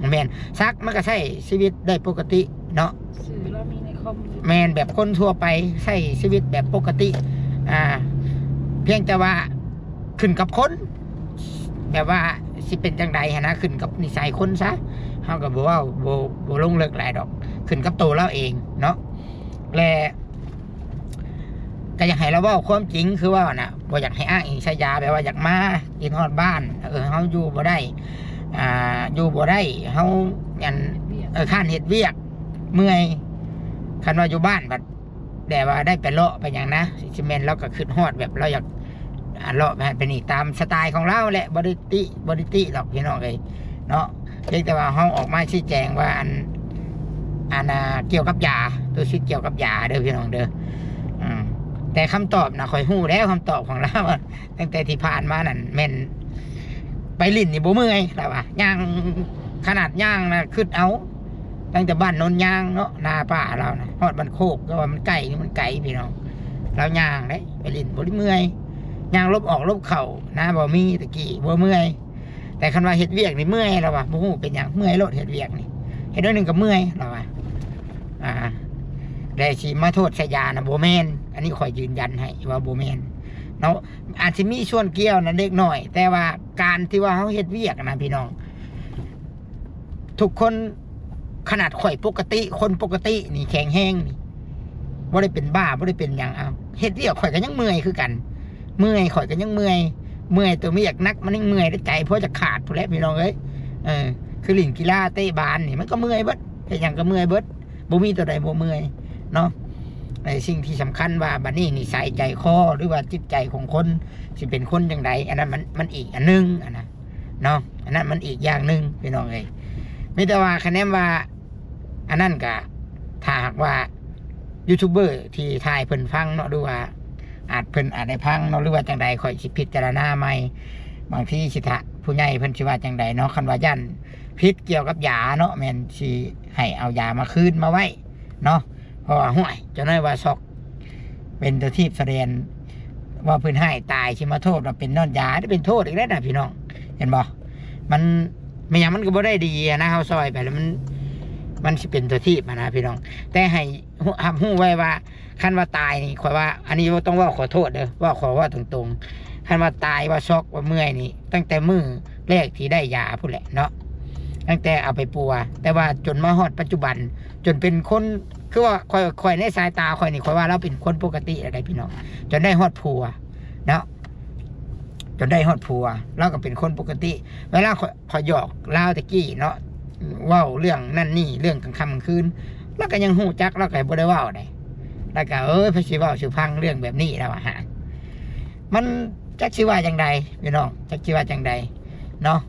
ບໍ່ແມ່ນ. ສັກມັນກໍໃຊ້ຊີວິດໄດ້ປົກກະຕິເນາະ ຊື່ລາວມີໃນຄອມຢູ່ ແມ່ນ ແບບຄົນທົ່ວໄປໃຊ້ຊີວິດແບບປົກກະຕິ ອ່າ ພຽງແຕ່ວ່າຂຶ້ນກັບຄົນ ແບບວ່າຊິເປັນຈັ່ງໃດຫັ້ນນະ ຂຶ້ນກັບນິໄສຄົນຊະ. ເຮົາກໍບໍ່ເວົ້າ ບໍ່ ບໍ່ລົງເລິກຫຼາຍດອກ ຂຶ້ນກັບໂຕລາວເອງເນາະ ແລະ ກໍຢາກໃຫ້ລາວເວົ້າຄວາມຈິງ ຄືເວົ້ານະ ບໍ່ຢາກໃຫ້ອ້າງອີງໃສ່ຢາ ແບບວ່າຢາກມາກິນຮອດບ້ານ ເອີ ເຮົາຢູ່ບໍ່ໄດ້ ອ່າ ຢູ່ບໍ່ໄດ້ ເຮົາ ອັນ ເອີ ຄ້ານເຮັດວຽກ ເມື່ອຍ. ຄັນວ່າຢູ່ບ້ານບັດ ແຕ່ວ່າໄດ້ໄປເລາະໄປຫຍັງນະ ຊິແມ່ນລາວກໍຄິດຮອດ ແບບລາວຢາກ ອ່າ ເລາະໄປຫັ້ນໄປນີ້ ຕາມສະໄຕຂອງລາວແຫຼະ ບໍ່ໄດ້ຕິ ບໍ່ໄດ້ຕິດອກພີ່ນ້ອງເອີຍເນາະ. ພຽງແຕ່ວ່າເຮົາອອກມາຊີ້ແຈງວ່າ ອັນ ອັນ ອ່າ ກ່ຽວກັບຢາ ຕົວສິດກ່ຽວກັບຢາເດີພີ່ນ້ອງເດີ. ອືມ ແຕ່ຄຳຕອບນະ ຂ້ອຍຮູ້ແລ້ວ ຄຳຕອບຂອງລາວ ຕັ້ງແຕ່ທີ່ຜ່ານມານັ້ນແມ່ນ ໄປຫຼິ້ນນີ້ບໍ່ເມື່ອຍ ລາວວ່າ ຍ່າງ ຂະໜາດຍ່າງນະ ຄິດເອົາ ຕັ້ງແຕ່ບ້ານໂນນຍາງເນາະ ນາປ້າລາວນະ ຮອດບ້ານໂຄກ ແຕ່ວ່າມັນໄກ ມັນໄກພີ່ນ້ອງ. ລາວຍ່າງເດ້ ໄປຫຼິ້ນບໍ່ໄດ້ເມື່ອຍ ຍ່າງຫຼົບອອກຫຼົບເຂົ້ານາ ບໍ່ມີ ແຕ່ກີ້ບໍ່ເມື່ອຍ. ແຕ່ຄັນວ່າເຮັດວຽກນີ້ເມື່ອຍ ລາວວ່າ ບໍ່ຮູ້ເປັນຫຍັງ ເມື່ອຍໂລດ ເຮັດວຽກນີ້ ເຮັດໜ້ອຍໜຶ່ງກໍເມື່ອຍ ລາວວ່າ. ອ່າ ແຕ່ຊິມາໂທດໃສ່ຢານະ ບໍ່ແມ່ນ ອັນນີ້ຂ້ອຍຢືນຢັນໃຫ້ວ່າບໍ່ແມ່ນເນາະ. ອາດຊິມີສ່ວນກ່ຽວນະເລັກນ້ອຍ ແຕ່ວ່າການທີ່ວ່າເຮົາເຮັດວຽກນະ ພີ່ນ້ອງ ທຸກຄົນ ຂະໜາດຂ້ອຍປົກກະຕິ ຄົນປົກກະຕິນີ້ ແຂງແຮງນີ້ ບໍ່ໄດ້ເປັນບ້າ ບໍ່ໄດ້ເປັນຫຍັງ ເອົາ ເຮັດວຽກຂ້ອຍກໍຍັງເມື່ອຍຄືກັນ ເມື່ອຍ ຂ້ອຍກໍຍັງເມື່ອຍ ເມື່ອຍ ຕົວວຽກໜັກມັນຍັງເມື່ອຍ ໃຈພໍຈະຂາດພຸ້ນແຫຼະ ພີ່ນ້ອງເອີຍ. ເອີ ຄືຫຼິ້ນກິລາເຕະບານນີ້ ມັນກໍເມື່ອຍເບິດ ເຮັດຫຍັງກໍເມື່ອຍເບິດ ບໍ່ມີຕົວໃດບໍ່ເມື່ອຍເນາະ. ແຕ່ສິ່ງທີ່ສຳຄັນວ່າ ບັດນີ້ນິໄສໃຈຄໍ ຫຼືວ່າຈິດໃຈຂອງຄົນ ຊິເປັນຄົນຈັ່ງໃດ ອັນນັ້ນມັນ ມັນອີກອັນໜຶ່ງ ອັນນະ ເນາະ ອັນນັ້ນມັນອີກຢ່າງໜຶ່ງ ພີ່ນ້ອງເອີຍ. ມີແຕ່ວ່າຄະແນນວ່າ ອັນນັ້ນກະ ຖ້າຫາກວ່າຢູທູບເບີທີ່ຖ່າຍເພິ່ນຟັງເນາະ ຫຼືວ່າອາດ ເພິ່ນອາດໄດ້ຟັງເນາະ ຫຼືວ່າຈັ່ງໃດ ຂ້ອຍຊິພິຈາລະນາໃໝ່. ບາງທີຊິ ຖ້າຜູ້ໃຫຍ່ເພິ່ນຊິວ່າຈັ່ງໃດເນາະ ຄັນວ່າຢ້ານຜິດກ່ຽວກັບຢາເນາະ ແມ່ນຊິໃຫ້ເອົາຢາມາຄືນມາໄວ້ເນາະ. ເພາະວ່າ ຫ້ວຍ ເຈົ້ານ້ອຍວ່າຊັອກ ເປັນຕົວທີບສະແດນ ວ່າເພິ່ນໃຫ້ຕາຍ ຊິມາໂທດວ່າເປັນຍ້ອນຢາ ໄດ້ເປັນໂທດອີກແລ້ວນະ ພີ່ນ້ອງ ເຫັນບໍ່? ມັນ ແມ່ນຫຍັງມັນກໍບໍ່ໄດ້ດີນະ ເຮົາຊ່ອຍໄປແລ້ວ ມັນ ມັນຊິເປັນຕົວທີບນະ ພີ່ນ້ອງ. ແຕ່ໃຫ້ ຮັບຮູ້ໄວ້ວ່າ ຄັນວ່າຕາຍນີ້ ຂ້ອຍວ່າ ອັນນີ້ບໍ່ຕ້ອງເວົ້າຂໍໂທດເດີ ເວົ້າ ຂໍເວົ້າຕົງໆ ຄັນວ່າຕາຍ ວ່າຊັອກ ວ່າເມື່ອຍນີ້ ຕັ້ງແຕ່ມື້ແລກທີ່ໄດ້ຢາພຸ້ນແຫຼະເນາະ ຕັ້ງແຕ່ເອົາໄປປົວ ແຕ່ວ່າຈົນມາຮອດປັດຈຸບັນ ຈົນເປັນຄົນ ຄືວ່າຂ້ອຍ ຂ້ອຍໃນສາຍຕາຂ້ອຍນີ້ ຂ້ອຍວ່າລາວເປັນຄົນປົກກະຕິແລ້ວໄດ໋ພີ່ນ້ອງ ຈົນໄດ້ຮອດຜົວເນາະ ຈົນໄດ້ຮອດຜົວ ລາວກໍເປັນຄົນປົກກະຕິ. ເວລາຂ້ອຍ ຂ້ອຍຫຍອກລາວແຕ່ກີ້ເນາະ ເວົ້າເລື່ອງນັ້ນນີ້ ເລື່ອງກາງຄ່ຳກາງຄືນ ລາວກໍຍັງຮູ້ຈັກ ລາວກໍບໍ່ໄດ້ເວົ້າໃດ໋ ລາວກໍ ເອີຍ ໃຜຊິເວົ້າສູ່ຟັງເລື່ອງແບບນີ້ ລາວວ່າຫັ້ນ. ມັນຈັກຊິວ່າຈັ່ງໃດພີ່ນ້ອງ ຈັກຊິວ່າຈັ່ງໃດເນາະ.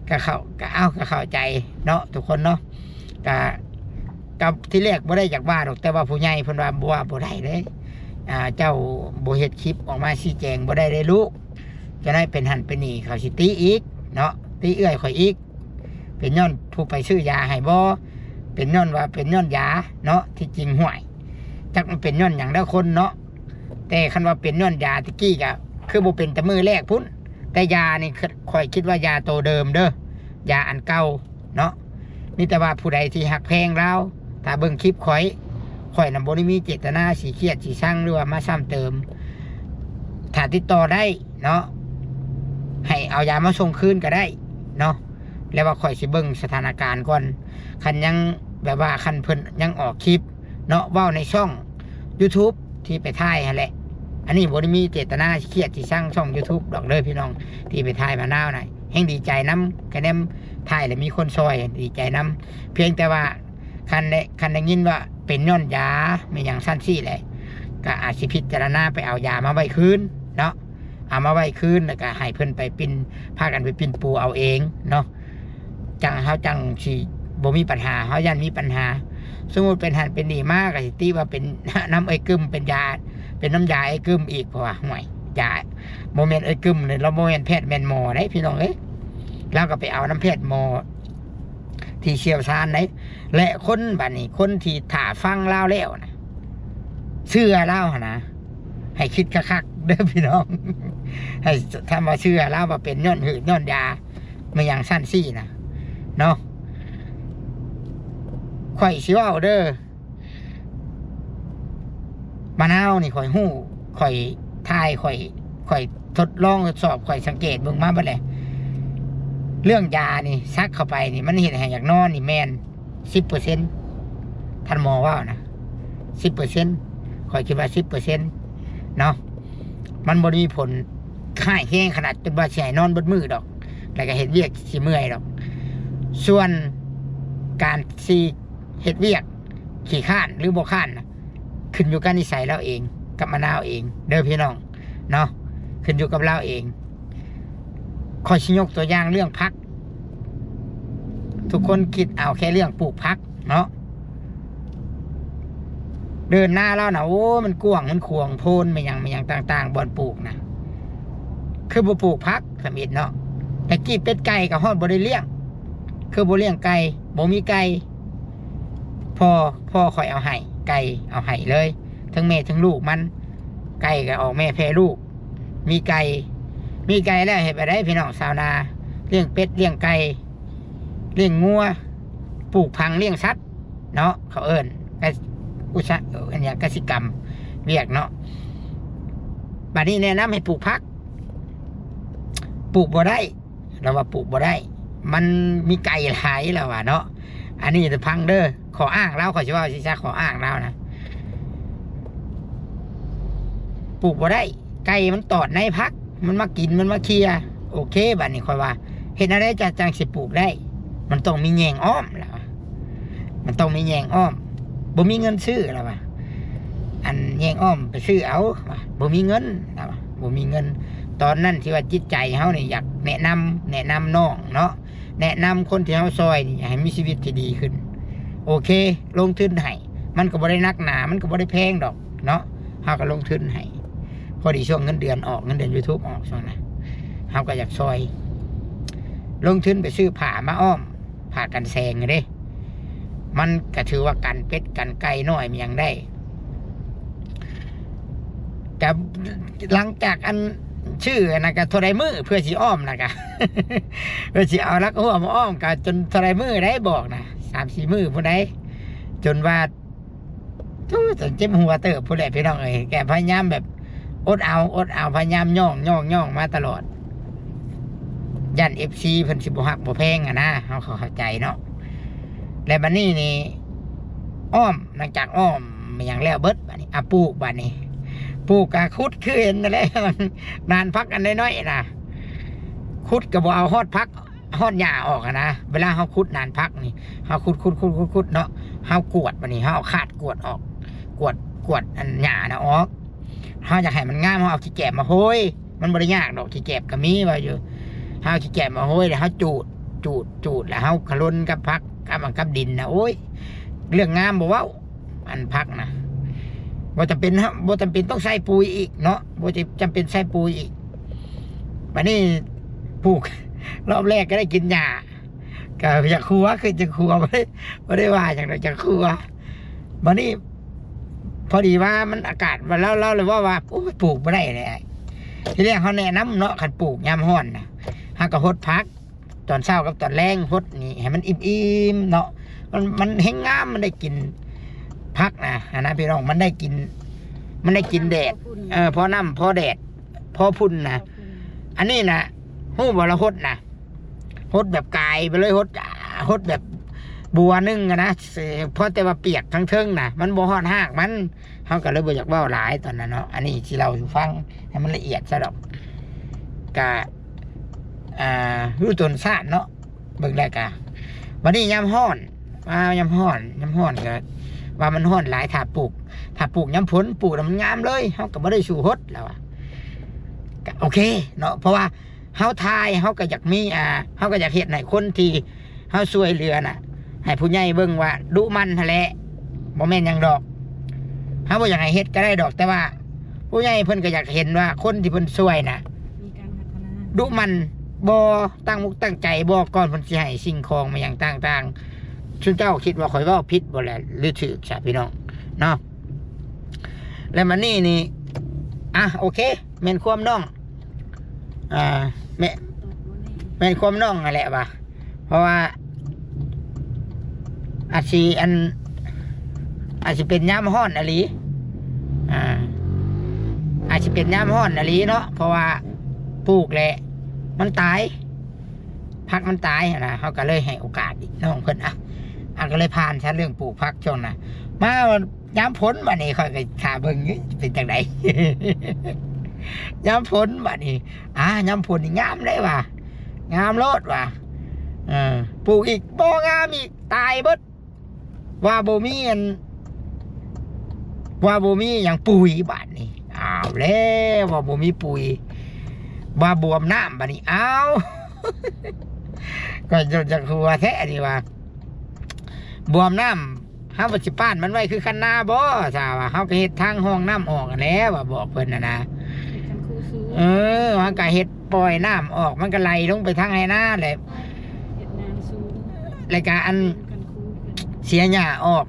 ກໍເຂົ້າ ກໍເອົາ ກໍເຂົ້າໃຈເນາະ ທຸກຄົນເນາະ. ກະ ກະທີແລກບໍ່ໄດ້ຢາກວ່າດອກ ແຕ່ວ່າຜູ້ໃຫຍ່ເພິ່ນວ່າ ບໍ່ວ່າບໍ່ໄດ້ເດ້ ອ່າ ເຈົ້າບໍ່ເຮັດຄລິບອອກມາຊີ້ແຈງບໍ່ໄດ້ເດ້ລູກ ຈະໄດ້ເປັນຫັ້ນເປັນນີ້ ເຂົາຊິຕິອີກເນາະ ຕິເອື້ອຍຂ້ອຍອີກ ເປັນຍ້ອນຜູ້ໄປຊື້ຢາໃຫ້ບໍ່ ເປັນຍ້ອນວ່າເປັນຍ້ອນຢາເນາະ. ທີ່ຈິງ ຫ້ວຍ ຈັກມັນເປັນຍ້ອນຫຍັງເດີຄົນເນາະ ແຕ່ຄັນວ່າເປັນຍ້ອນຢາແຕ່ກີ້ກະຄືບໍ່ເປັນແຕ່ມື້ແລກພຸ້ນ ແຕ່ຢານີ້ ຂ້ອຍຄິດວ່າຢາໂຕເດີມເດີ ຢາອັນເກົ່າເນາະ. ມີແຕ່ວ່າຜູ້ໃດທີ່ຮັກແພງລາວ ຖ້າເບິ່ງຄລິບຂ້ອຍ ຂ້ອຍນະບໍ່ໄດ້ມີເຈດຕະນາຊິຄຽດຊິຊັງ ຫຼືວ່າມາຊ້ຳເຕີມ. ຖ້າຕິດຕໍ່ໄດ້ເນາະ ໃຫ້ເອົາຢາມາສົ່ງຄືນກໍໄດ້ເນາະ ແລ້ວວ່າຂ້ອຍຊິເບິ່ງສະຖານະການກ່ອນ. ຄັນຍັງ ແບບວ່າຄັນເພິ່ນຍັງອອກຄລິບເນາະ ເວົ້າໃນຊ່ອງຢູທູບທີ່ໄປຖ່າຍຫັ້ນແຫຼະ ອັນນີ້ບໍ່ໄດ້ມີເຈດຕະນາຊິຄຽດຊິຊັງຊ່ອງຢູທູບດອກເດີພີ່ນ້ອງ ທີ່ໄປຖ່າຍມະນາວນະ ແຮ່ງດີໃຈນຳ ຄະແນນຖ່າຍແລ້ວມີຄົນຊ່ອຍ ດີໃຈນຳ. ພຽງແຕ່ວ່າຄັນໄດ້ ຄັນໄດ້ຍິນວ່າເປັນຍ້ອນຢາແມ່ນຫຍັງຊັ້ນຊີ້ແຫຼະ ກໍອາດຊິພິຈາລະນາໄປເອົາຢາມາໄວ້ຄືນເນາະ ເອົາມາໄວ້ຄືນ ແລ້ວກໍໃຫ້ເພິ່ນໄປປິ່ນ ພາກັນໄປປິ່ນປູເອົາເອງເນາະ. ຈັ່ງ ເຮົາຈັ່ງຊິບໍ່ມີບັນຫາ ເຮົາຢ້ານມີບັນຫາ. ສົມມຸດເປັນຫັ້ນເປັນນີ້ມາ ກໍຊິຕິວ່າເປັນນຳເອື້ອຍກຶມ ເປັນຢາ ເປັນນຳຢາເອື້ອຍກຶມອີກ ເພາະວ່າ ຫ້ວຍ ຢາ ບໍ່ແມ່ນເອື້ອຍກຶມເດ້ ລາວບໍ່ແມ່ນແພດແມ່ນໝໍເດ້ພີ່ນ້ອງເອີຍ ລາວກໍໄປເອົານຳແພດໝໍທີ່ຊ່ຽວຊານເດ້. ແລະ ຄົນ ບັດນີ້ ຄົນທີ່ຖ້າຟັງລາວແລ້ວນະ ເຊື່ອລາວຫັ້ນນະ ໃຫ້ຄິດຄັກໆເດີພີ່ນ້ອງ ໃຫ້ ຖ້າວ່າເຊື່ອລາວວ່າເປັນຍ້ອນຫືດຍ້ອນຢາ ແມ່ນຫຍັງຊັ້ນຊີ້ນະເນາະ. ຂ້ອຍຊິເວົ້າເດີ ມະນາວນີ້ຂ້ອຍຮູ້ ຂ້ອຍຖ່າຍ ຂ້ອຍ ຂ້ອຍທົດລອງທົດສອບ ຂ້ອຍສັງເກດເບິ່ງມາເບິດແຫຼະ. ເລື່ອງຢານີ້ ສັກເຂົ້າໄປນີ້ ມັນເຮັດໃຫ້ຢາກນອນນີ້ແມ່ນສິບເປີເຊັນ ທ່ານໝໍເວົ້ານະ ສິບເປີເຊັນ ຂ້ອຍຄິດວ່າສິບເປີເຊັນເນາະ. ມັນບໍ່ໄດ້ມີຜົນຮ້າຍແຮງຂະໜາດຈົນວ່າຊິໃຫ້ນອນເບິດມື້ດອກ ແລ້ວກໍເຮັດວຽກຊິເມື່ອຍດອກ. ສ່ວນການຊິເຮັດວຽກຂີ້ຄ້ານ ຫຼື ບໍ່ຄ້ານນະ ຂຶ້ນຢູ່ກັບນິໄສລາວເອງ ກັບມະນາວເອງເດີພີ່ນ້ອງເນາະ, ຂຶ້ນຢູ່ກັບລາວເອງ. ຂ້ອຍຊິຍົກຕົວຢ່າງເລື່ອງຜັກ, ທຸກຄົນຄິດເອົາແຄ່ເລື່ອງປູກຜັກເນາະ. ເດີ່ນນາລາວນະ ໂອ້ ມັນກວ້າງ ມັນຂວາງໂພນ ແມ່ນຫຍັງ ແມ່ນຫຍັງຕ່າງໆ ບ່ອນປູກນະ ຄືບໍ່ປູກຜັກທຳອິດເນາະ. ແຕ່ກີ້ເປັດໄກ່ກໍຮອດບໍ່ໄດ້ລ້ຽງ, ຄືບໍ່ລ້ຽງໄກ່ ບໍ່ມີໄກ່. ພໍ່ ພໍ່ຂ້ອຍເອົາໃຫ້ ໄກ່ເອົາໃຫ້ເລີຍ ທັງແມ່ທັງລູກມັນ, ໄກ່ກໍອອກແມ່ແຜ່ລູກ ມີໄກ່ ມີໄກ່ແລ້ວເຮັດແບບໃດພີ່ນ້ອງຊາວນາ? ລ້ຽງເປັດລ້ຽງໄກ່ ລ້ຽງງົວ ປູກຝັງລ້ຽງສັດເນາະ ເຂົາເອີ້ນກະ ອຸດສາ ອັນຫຍັງ ກະສິກຳ ວຽກເນາະ. ບາດນີ້ແນະນຳໃຫ້ປູກຜັກ ປູກບໍ່ໄດ້ ລາວວ່າປູກບໍ່ໄດ້ ມັນມີໄກ່ຫຼາຍ ລາວວ່າເນາະ. ອັນນີ້ຟັງເດີ ຂໍ້ອ້າງລາວ ຂ້ອຍຊິເວົ້າຊິຊະ ຂໍ້ອ້າງລາວນະ ປູກບໍ່ໄດ້ ໄກ່ມັນຕອດໃນຜັກ ມັນມາກິນ ມັນມາເຄຍ. ໂອເຄ ບາດນີ້ຂ້ອຍວ່າ ເຮັດແນວໃດຈະ ຈັ່ງຊິປູກໄດ້? ມັນຕ້ອງມີແຍງອ້ອມ ລາວວ່າ ມັນຕ້ອງມີແຍງອ້ອມ. ບໍ່ມີເງິນຊື້ ລາວວ່າ ອັນແຍງອ້ອມໄປຊື້ເອົາ ວ່າ ບໍ່ມີເງິນ ລາວວ່າ ບໍ່ມີເງິນ. ຕອນນັ້ນທີ່ວ່າຈິດໃຈເຮົານີ້ຢາກແນະນຳ ແນະນຳນ້ອງເນາະ ແນະນຳຄົນທີ່ເຮົາຊ່ອຍນີ້ໃຫ້ມີຊີວິດທີ່ດີຂຶ້ນ. ໂອເຄ ລົງທຶນໃຫ້ ມັນກໍບໍ່ໄດ້ໜັກໜາ ມັນກໍບໍ່ໄດ້ແພງດອກເນາະ, ເຮົາກໍລົງທຶນໃຫ້. ພໍດີຊ່ວງເງິນເດືອນອອກ ເງິນເດືອນ YouTube ອອກ ຊ່ວງນັ້ນ ເຮົາກໍຢາກຊ່ອຍ ລົງທຶນໄປຊື້ຜ້າມາອ້ອມ ຜ້າກັນແສງເດ້ ມັນກໍຖືວ່າກັນເປັດກັນໄກ່ນ້ອຍ ມີຫຍັງໄດ້. ກະຫຼັງຈາກອັນ ຊື້ອັນນັ້ນກະເທົ່າໃດມື້ ເພື່ອຊິອ້ອມນະກະ ເພື່ອຊິເອົາລັກຫົວມາອ້ອມ ກະຈົນເທົ່າໃດມື້ໄດ໋ ບອກນະ ສາມສີ່ມື້ພຸ້ນໄດ໋ ຈົນວ່າ ໂອ້ ຈົນເຈັບຫົວເຕີບພຸ້ນແຫຼະພີ່ນ້ອງເອີຍ. ແກພະຍາຍາມແບບອົດເອົາ ອົດເອົາ ພະຍາຍາມຍ້ອງ ຍ້ອງ ຍ້ອງມາຕະຫຼອດ ຢ້ານເອັຟຊີເພິ່ນຊິບໍ່ຮັກບໍ່ແພງຫັ້ນນະ ເຮົາກໍເຂົ້າໃຈເນາະ. ແລ້ວບັດນີ້ນີ້ອ້ອມ ຫຼັງຈາກອ້ອມຫຍັງແລ້ວເບິດ ບັດນີ້ ອາ ປູກ ບັດນີ້ ປູກກະຂຸດຄືເຫັນນັ້ນແຫຼະ ນານຜັກອັນນ້ອຍໆນະ ຂຸດກະບໍ່ເອົາຮອດຜັກ ຮອດຫຍ້າອອກຫັ້ນນະ. ເວລາເຮົາຂຸດນານຜັກນີ້ ເຮົາຂຸດ ຂຸດ ຂຸດ ຂຸດ ຂຸດເນາະ ເຮົາກວດ ບັດນີ້ເຮົາເອົາຄາດກວດອອກ ກວດ ກວດອັນຫຍ້ານະອອກ. ເຮົາຢາກໃຫ້ມັນງາມ ເຮົາເອົາຂີ້ແກບມາໂຮຍ ມັນບໍ່ໄດ້ຍາກດອກ ຂີ້ແກບກໍມີວ່າຢູ່. ເຮົາເອົາຂີ້ແກບມາໂຮຍ ແລ້ວເຮົາຈູດ ຈູດ ຈູດ ແລ້ວເຮົາຂະລົນກັບຜັກ ກັບ ກັບດິນນະ ໂອ້ຍ ເລື່ອງງາມບໍ່ເວົ້າ. ອັນຜັກນະ ບໍ່ຈຳເປັນ ບໍ່ຈຳເປັນຕ້ອງໃສ່ປຸຍອີກເນາະ ບໍ່ຈຳເປັນໃສ່ປຸຍອີກ. ບັດນີ້ປູກ ລອບແລກກໍໄດ້ກິນຫຍ້າ ກໍຢາກຄົວ ຄືຈະຄົວ ບໍ່ໄດ້ ບໍ່ໄດ້ວ່າຫຍັງດອກ ຢາກຄົວ. ບັດນີ້ພໍດີວ່າມັນອາກາດວ່າ ລາວ ລາວເລີຍເວົ້າວ່າ ໂອ້ຍ ປູກບໍ່ໄດ້ແຫຼະ. ທີແລກເຮົາແນະນຳເນາະ ຄັນປູກຍາມຮ້ອນນະ ເຮົາກໍຫົດຜັກ ຕອນເຊົ້າກັບຕອນແລງຫົດນີ້ໃຫ້ມັນອີ່ມໆເນາະ ມັນ ມັນແຮງງາມ ມັນໄດ້ກິນຜັກນະ ຫັ້ນນະພີ່ນ້ອງ ມັນໄດ້ກິນ ມັນໄດ້ກິນແດດ ເອີ ພໍນ້ຳພໍແດດ ພໍຝຸ່ນນະ. ອັນນີ້ນະ ຮູ້ບໍ່ລະຫົດນະ ຫົດແບບກາຍໄປເລີຍ ຫົດ ຫົດແບບບົວໜຶ່ງຫັ້ນນະ ພໍແຕ່ວ່າປຽກທາງເທິງນະ ມັນບໍ່ຮອດຮາກມັນ. ເຮົາກໍເລີຍບໍ່ຢາກເວົ້າຫຼາຍຕອນນັ້ນເນາະ ອັນນີ້ຊິເລົ່າສູ່ຟັງໃຫ້ມັນລະອຽດຊະດອກ. ກະ ອ່າ ຮູ້ຕົນຊາດເນາະ ເບິ່ງແລ້ວກະ ບັດນີ້ຍາມຮ້ອນ ອ່າ ຍາມຮ້ອນ ຍາມຮ້ອນກໍວ່າມັນຮ້ອນຫຼາຍ ຖ້າປູກ ຖ້າປູກຍາມຝົນ ປູກແລ້ວມັນງາມເລີຍ ເຮົາກໍບໍ່ໄດ້ສູ້ຫົດ ລາວວ່າ. ກໍໂອເຄເນາະ ເພາະວ່າເຮົາຖ່າຍ ເຮົາກໍຢາກມີ ອ່າ ເຮົາກໍຢາກເຮັດໃຫ້ຄົນທີ່ ເຮົາຊ່ວຍເຫຼືອນະ ໃຫ້ຜູ້ໃຫຍ່ເບິ່ງວ່າດຸໝັ່ນຫັ້ນແຫຼະ ບໍ່ແມ່ນຫຍັງດອກ. ເຮົາບໍ່ຢາກໃຫ້ເຮັດກໍໄດ້ດອກ ແຕ່ວ່າຜູ້ໃຫຍ່ເພິ່ນກໍຢາກເຫັນວ່າຄົນທີ່ເພິ່ນຊ່ວຍນະ ມີການພັດທະນາ ດຸໝັ່ນບໍ່ ຕັ້ງອົກຕັ້ງໃຈບໍ່ ກ່ອນເພິ່ນຊິໃຫ້ສິ່ງຂອງມາຫຍັງຕ່າງໆ. ຊຸມເຈົ້າຄິດວ່າຂ້ອຍເວົ້າຜິດບໍ່ແຫຼະ ຫຼືຖືກຊະ ພີ່ນ້ອງເນາະ? ແລ້ວມານີ້ນີ້ ອ່ະ ໂອເຄ ແມ່ນຄວາມນ້ອງ ອ່າ ແມ່ນ ແມ່ນຄວາມນ້ອງຫັ້ນແຫຼະວ່າ ເພາະວ່າອາດຊິອັນ ອາດຊິເປັນຍາມຮ້ອນອີ່ຫຼີ ອ່າ ອາ ຊິເປັນຍາມຮ້ອນອີ່ຫຼີເນາະ ເພາະວ່າປູກແລ້ວມັນຕາຍ ຜັກມັນຕາຍຫັ້ນນະ ເຮົາກໍເລີຍໃຫ້ໂອກາດອີກນ້ອງເພິ່ນ ອ່ະ ອ່ະ ກໍເລີຍຜ່ານຊະເລື່ອງປູກຜັກຊ່ວງນະ ມາຍາມຝົນບັດນີ້ ຂ້ອຍກໍຖ້າເບິ່ງຢູ່ ເປັນຈັ່ງໃດ ຍາມຝົນບັດນີ້ ອ່າ ຍາມຝົນນີ້ງາມເດ້ວ່າ ງາມໂລດວ່າ ເອີ ປູກອີກບໍ່ງາມອີກ ຕາຍເບິດ ວ່າບໍ່ມີອັນ ວ່າບໍ່ມີຫຍັງ ປຸ໋ຍ ບາດນີ້ ອ້າວແລ້ວ ວ່າບໍ່ມີປຸ໋ຍ ວ່າບວມນ້ຳ ບາດນີ້ ອ້າວ ກໍຈົນຈະຫົວແທ້ນີ້ວ່າ ບວມນ້ຳ ເຮົາວ່າຊິປ້ານມັນໄວ້ຄືຄັນນາບໍ່ ຖ້າວ່າເຮົາໄປເຮັດທາງຮ່ອງນ້ຳອອກຫັ້ນແຫຼະ ວ່າບອກເພິ່ນຫັ້ນນະ ເຮັດຄັນຄູສູງ ເອີ ເຮົາກໍເຮັດປ່ອຍນ້ຳອອກ ມັນກໍໄຫຼລົງໄປທາງໄຮ່ນາແຫຼະ ເຮັດນາສູງ ແລ້ວກໍອັນ ເຮັດຄັນຄູຂຶ້ນ ເສຍຫຍ້າອອກ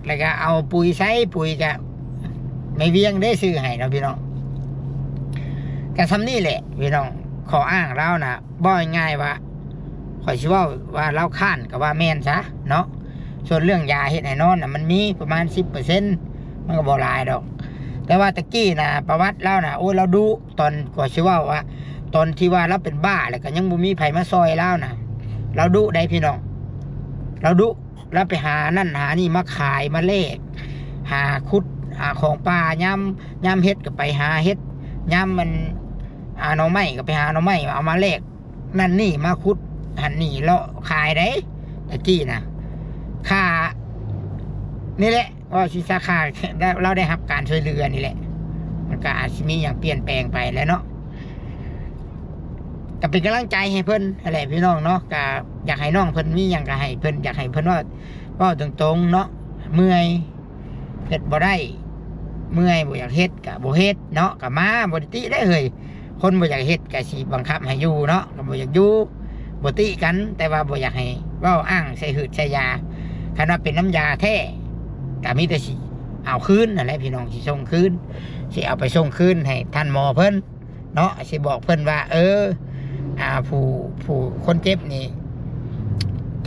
ແລ້ວກໍເອົາປຸ໋ຍໃສ່ ປຸ໋ຍກໍແມ່ວຽງເດ້ຊື້ໃຫ້ເນາະພີ່ນ້ອງ ກໍສ່ຳນີ້ແຫຼະພີ່ນ້ອງ ຂໍ້ອ້າງລາວນະ ເວົ້າງ່າຍໆວ່າ ຂ້ອຍຊິເວົ້າວ່າລາວຄ້ານກໍວ່າແມ່ນຊະເນາະ ສ່ວນເລື່ອງຢາເຮັດໃຫ້ນອນນະ ມັນມີປະມານສິບເປີເຊັນ ມັນກໍບໍ່ຫຼາຍດອກ ແຕ່ວ່າແຕ່ກີ້ນະ ປະຫວັດລາວນະ ໂອ້ຍ ລາວດຸ ຕອນ ກໍຊິເວົ້າວ່າ ຕອນທີ່ວ່າລາວເປັນບ້າ ແລ້ວກໍຍັງບໍ່ມີໃຜມາຊ່ອຍລາວນະ ລາວດຸໄດ໋ພີ່ນ້ອງ ລາວດຸ ລາວໄປຫານັ້ນຫານີ້ມາຂາຍມາແລກ ຫາຂຸດ ຫາຂອງປ່າ ຍາມ ຍາມເຮັດກໍໄປຫາເຮັດ ຍາມມັນ ອ່າ ໜໍ່ໄມ້ກໍໄປຫາໜໍ່ໄມ້ເອົາມາແລກ ນັ້ນນີ້ມາຂຸດຫັ້ນນີ້ເລາະຂາຍໄດ໋ ແຕ່ກີ້ນະ ຄ່າ ນີ້ແຫຼະ ເວົ້າຊິສາຂາ ລາວໄດ້ຮັບການຊ່ວຍເຫຼືອນີ້ແຫຼະ ມັນກໍອາດຊິມີຫຍັງປ່ຽນແປງໄປແຫຼະເນາະ ກໍເປັນກຳລັງໃຈໃຫ້ເພິ່ນຫັ້ນແຫຼະພີ່ນ້ອງເນາະ ກໍຢາກໃຫ້ນ້ອງເພິ່ນມີຫຍັງກໍໃຫ້ເພິ່ນ ຢາກໃຫ້ເພິ່ນເວົ້າ ເວົ້າຕົງໆເນາະ ເມື່ອຍ ເຮັດບໍ່ໄດ້ ເມື່ອຍ ບໍ່ຢາກເຮັດກໍບໍ່ເຮັດເນາະ ກໍມາ ບໍ່ໄດ້ຕິໄດ໋ເຮີ້ຍ ຄົນບໍ່ຢາກເຮັດກໍຊິບັງຄັບໃຫ້ຢູ່ເນາະ ກໍບໍ່ຢາກຢູ່ ບໍ່ຕິກັນ ແຕ່ວ່າບໍ່ຢາກໃຫ້ເວົ້າອ້າງໃສ່ຫືດໃສ່ຢາ ຄັນວ່າເປັນນ້ຳຢາແທ້ ກໍມີແຕ່ຊິເອົາຄືນຫັ້ນແຫຼະພີ່ນ້ອງ ຊິສົ່ງຄືນ ຊິເອົາໄປສົ່ງຄືນໃຫ້ທ່ານໝໍເພິ່ນເນາະ ຊິບອກເພິ່ນວ່າ ເອີ ອ່າ ຜູ້ ຜູ້ຄົນເຈັບນີ້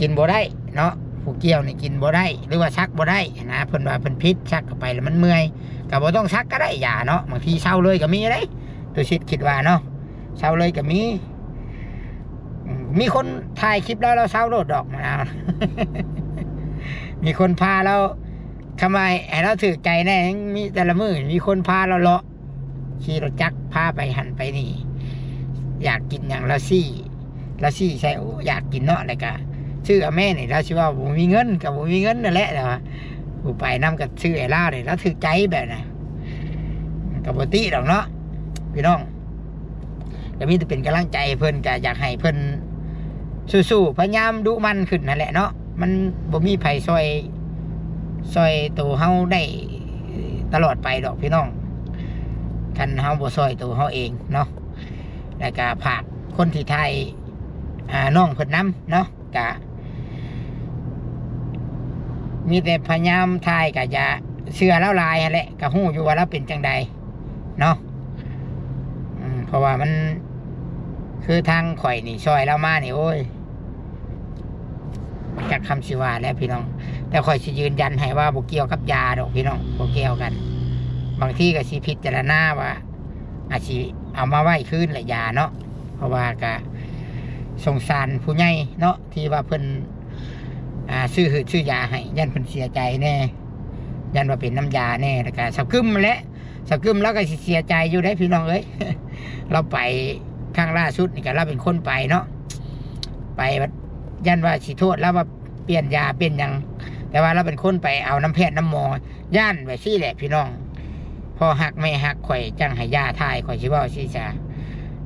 ກິນບໍ່ໄດ້ເນາະ ຜູ້ກ່ຽວນີ້ກິນບໍ່ໄດ້ ຫຼືວ່າສັກບໍ່ໄດ້ຫັ້ນນະ ເພິ່ນວ່າເພິ່ນຜິດ ສັກເຂົ້າໄປແລ້ວມັນເມື່ອຍ ກໍບໍ່ຕ້ອງສັກກໍໄດ້ຢາເນາະ ບາງທີເຊົາເລີຍກໍມີເດ້ ຕຸສິດຄິດວ່າເນາະ ເຊົາເລີຍກໍມີ ອືມ ມີຄົນຖ່າຍຄລິບລາວ ລາວເຊົາໂລດດອກ ມີຄົນພາລາວ ຄຳວ່າໃຫ້ລາວຖືກໃຈແດ່ ຍັງມີແຕ່ລະມື້ມີຄົນພາລາວເລາະ ຂີ່ລົດຈັກພາໄປຫັ້ນໄປນີ້ ຢາກກິນຫຍັງລາວຊີ້ ລາວຊີ້ໃສ່ ໂອ້ ຢາກກິນເນາະ ແລ້ວກະຊື້ເອົາແມ່ນີ້ ລາວຊິເວົ້າບໍ່ມີເງິນ ກໍບໍ່ມີເງິນນັ້ນແຫຼະ ແຕ່ວ່າຜູ້ໄປນຳກໍຊື້ໃຫ້ລາວນີ້ ລາວຖືກໃຈແບບນັ້ນ ກໍບໍ່ຕິດອກເນາະພີ່ນ້ອງ. ກໍມີແຕ່ເປັນກຳລັງໃຈໃຫ້ເພິ່ນ ກໍຢາກໃຫ້ເພິ່ນສູ້ໆ ພະຍາຍາມດຸໝັ່ນຂຶ້ນຫັ້ນແຫຼະເນາະ ມັນບໍ່ມີໃຜຊ່ອຍ ຊ່ອຍໂຕເຮົາໄດ້ຕະຫຼອດໄປດອກພີ່ນ້ອງ ຄັນເຮົາບໍ່ຊ່ອຍໂຕເຮົາເອງເນາະ. ແລ້ວກໍຝາກຄົນທີ່ຖ່າຍ ອ່າ ນ້ອງເພິ່ນນຳເນາະ ກະມີແຕ່ພະຍາຍາມຖ່າຍ ກະຢ່າເຊື່ອລາວຫຼາຍຫັ້ນແຫຼະ ກະຮູ້ຢູ່ວ່າລາວເປັນຈັ່ງໃດເນາະ ອືມ ເພາະວ່າມັນຄືທາງຂ້ອຍນີ້ ຊ່ອຍລາວມານີ້ ໂອ້ຍ ຈັກຄຳຊິວ່າແລ້ວພີ່ນ້ອງ ແຕ່ຂ້ອຍຊິຢືນຢັນໃຫ້ວ່າບໍ່ກ່ຽວກັບຢາດອກພີ່ນ້ອງ ບໍ່ກ່ຽວກັນ ບາງທີກໍຊິພິຈາລະນາວ່າ ອາດຊິເອົາມາໄວ້ຄືນແຫຼະຢາເນາະ ເພາະວ່າກະສົງສານຜູ້ໃຫຍ່ເນາະ ທີ່ວ່າເພິ່ນ ອ່າ ຊື້ຫືດຊື້ຢາໃຫ້ ຢ້ານເພິ່ນເສຍໃຈແດ່ ຢ້ານວ່າເປັນນ້ຳຢາແດ່ ແລ້ວກະສາວກຶມຫັ້ນແຫຼະ ສາວກຶມລາວກະຊິເສຍໃຈຢູ່ເດ້ພີ່ນ້ອງເອີຍ ລາວໄປຄັ້ງລ່າສຸດນີ້ກະລາວເປັນຄົນໄປເນາະ ໄປບັດຢ້ານວ່າຊິໂທດລາວວ່າປ່ຽນຢາປ່ຽນຫຍັງ ແຕ່ວ່າລາວເປັນຄົນໄປເອົານຳແພດນຳໝໍ ຢ້ານແບບຊີ້ແຫຼະພີ່ນ້ອງ ພໍ່ຮັກແມ່ຮັກຂ້ອຍຈັ່ງໃຫ້ຢ່າຖ່າຍ ຂ້ອຍຊິເວົ້າຊີ້ຊະ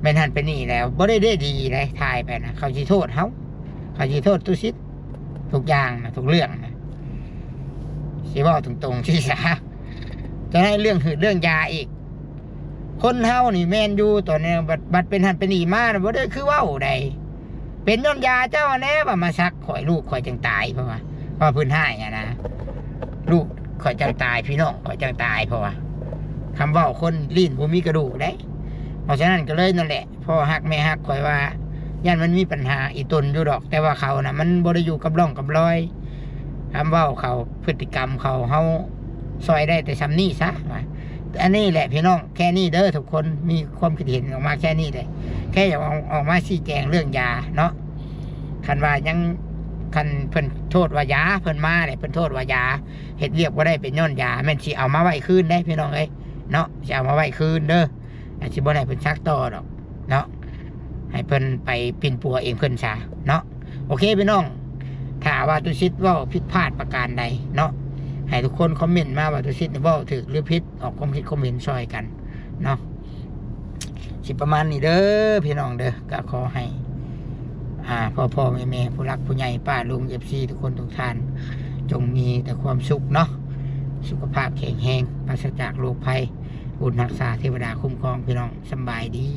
ແມ່ນຫັ້ນເປັນນີ້ແລ້ວ ບໍ່ໄດ້ ໄດ້ດີໃດ໋ ຖ່າຍໄປນະ ເຂົາຊິໂທດເຮົາ ເຂົາຊິໂທດຕຸສິດ ທຸກຢ່າງນະ ທຸກເລື່ອງນະ ຊິເວົ້າຕົງໆຊີ້ຊະ ຈະໄດ້ເລື່ອງຫືດເລື່ອງຢາອີກ ຄົນເຮົານີ້ແມ່ນຢູ່ ຕອນນີ້ບັດ ບັດເປັນຫັ້ນເປັນນີ້ມາ ບໍ່ໄດ້ຄືເວົ້າໃດ ເປັນຍ້ອນຢາເຈົ້າຫັ້ນແຫຼະວ່າມາສັກຂ້ອຍ ລູກຂ້ອຍຈັ່ງຕາຍ ເພາະວ່າ ເພາະວ່າເພິ່ນຮ້າຍຫັ້ນນະ ລູກຂ້ອຍຈັ່ງຕາຍ ພີ່ນ້ອງຂ້ອຍຈັ່ງຕາຍ ເພາະວ່າ ຄຳເວົ້າຄົນລີ້ນບໍ່ມີກະດູກເດ້ ເພາະສະນັ້ນກໍເລີຍນັ້ນແຫຼະ ພໍ່ຮັກແມ່ຮັກຂ້ອຍວ່າ ຢ້ານມັນມີປັນຫາອີ່ຕົນຢູ່ດອກ ແຕ່ວ່າເຂົານະ ມັນບໍ່ໄດ້ຢູ່ກັບຮ່ອງກັບລອຍ ຄຳເວົ້າເຂົາ ພຶດຕິກຳເຂົາ ເຮົາຊ່ອຍໄດ້ແຕ່ສ່ຳນີ້ຊະວ່າ ອັນນີ້ແຫຼະພີ່ນ້ອງ ແຄ່ນີ້ເດີທຸກຄົນ ມີຄວາມຄິດເຫັນອອກມາແຄ່ນີ້ເລີຍ ແຄ່ຢາກອອກ ອອກມາຊີ້ແຈງເລື່ອງຢາເນາະ. ຄັນວ່າຍັງ ຄັນເພິ່ນໂທດວ່າຢາ ເພິ່ນມາແຫຼະ ເພິ່ນໂທດວ່າຢາ ເຮັດວຽກບໍ່ໄດ້ເປັນຍ້ອນຢາ ແມ່ນຊິເອົາມາໄວ້ຄືນເດ້ພີ່ນ້ອງເອີຍເນາະ ຊິເອົາມາໄວ້ຄືນເດີ ອາດຊິບໍ່ໃຫ້ເພິ່ນສັກຕໍ່ດອກເນາະ ໃຫ້ເພິ່ນໄປປິ່ນປົວເອງເພິ່ນຊະເນາະ. ໂອເຄພີ່ນ້ອງ ຖ້າວ່າຕຸສິດເວົ້າຜິດພາດປະການໃດເນາະ ໃຫ້ທຸກຄົນຄອມເມັນມາວ່າຕຸສິດເວົ້າຖືກຫຼືຜິດ ອອກຄວາມຄິດຄວາມເຫັນຊ່ອຍກັນເນາະ. ຊິປະມານນີ້ເດີພີ່ນ້ອງເດີ ກໍຂໍໃຫ້ ອ່າ ພໍ່ໆ ແມ່ໆ ຜູ້ຫຼັກຜູ້ໃຫຍ່ ປ້າລຸງ ເອັຟຊີ ທຸກຄົນທຸກທ່ານ ຈົ່ງມີແຕ່ຄວາມສຸກເນາະ ສຸຂະພາບແຂງແຮງ ປາສະຈາກໂລກໄພ ບຸນຮັກສາ ເທວະດາຄຸ້ມຄອງ ພີ່ນ້ອງ ສຳບາຍດີ.